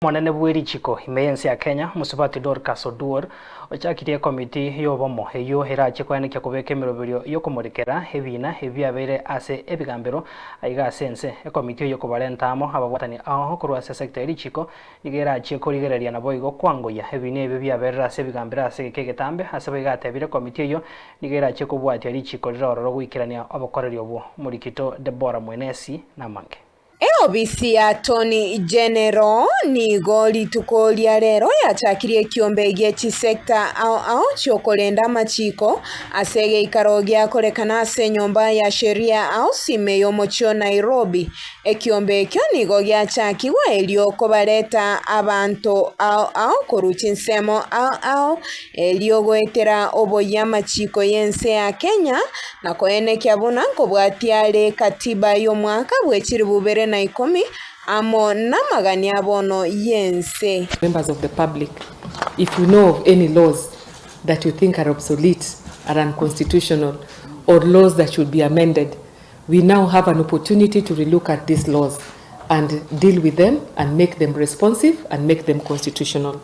Omonene bwe richiko ime y'ense ya Kenya, Mosubati Dorcas Oduor, ochakirie ekomiti y'obomo eyio erachie koenekia kobeka emeroberio y'okomorekera ebiina ebi biabeire ase ebigambero aiga ase ense. Ekomiti eyio kobarenta amo ababwatani ao korwa ase sector ye richiko nigo erachie korigereria naboigo kwangoyia ebiina ebio biaberire ase ebigambero ase egeka egetambe. Ase boigo atebire ekomiti eyio nigo erachie kobwatia richiko rire ororo goikerania obokoreri obwo. Omorikito Deborah Mwenesi namange. Eobisi ya Attorney General nigo rituko ria rero yachakirie ekiombe gie chisector ao ao chiokorenda amachiko ase egeikaro giakorekana ase enyomba ya Sheria House ime y'omochie o Nairobi. Ekiombe ekio nigo giachakigwe erio kobareta abanto ao ao korwa chinsemo ao ao erio goetera oboyia amachiko y'ense ya Kenya na koenekia buna nkobwatia are katiba y'omwaka bwe chilifu bibere na ikomi amo namagani a bono y'ense. Members of the public, if you know of any laws that you think are obsolete, are unconstitutional, or laws that should be amended, we now have an opportunity to relook at these laws and deal with them and make them responsive and make them constitutional.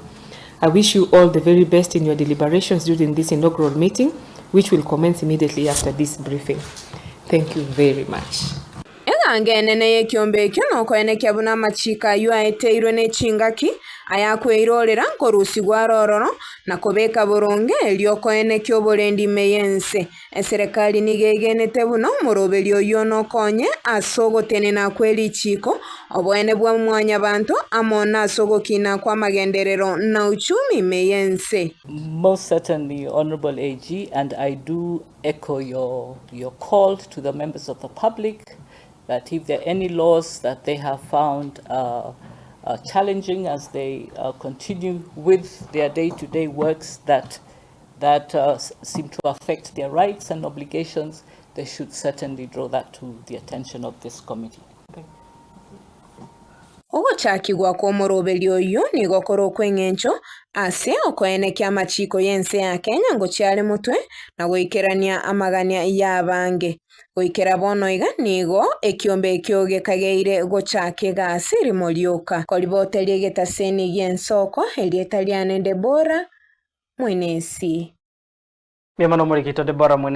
I wish you all the very best in your deliberations during this inaugural meeting, which will commence immediately after this briefing. Thank you very much. Eganga enene y'ekiombe ekio nokoenekia buna amachiko ayio aeteirwe ne chingaki, ayakweirorera nkorusigwa are ororo, na kobeka boronge erio koenekia oborendi ime y'ense. Eserekari nigo egenete buna omoroberi oyio nokonye ase ogotenena kwe richiiko, oboene bwa mwanyabanto, amo nase ogokina kw'amagenderero na uchumi ime y'ense. Most certainly, Honourable AG, and I do echo your, your call to the members of the public that if there are any laws that they have found uh, uh, challenging as they uh, continue with their day-to-day works that that uh, seem to affect their rights and obligations, they should certainly draw that to the attention of this committee. Ogochakigwa kw'omoroberi oyio nigo kore okw'eng'encho ase okoenekia amachiko y'ense ya Kenya ngochia are motwe na goikerania amagania y'abange. Goikera bono iga nigo ekiombe ekio gekageire gochaka egasi rimo rioka. Koriboteria egetaseni gi'ensoko, erieta riane Debora Mwenesi. Mbuya mono omorikito Deborah Mwenesi.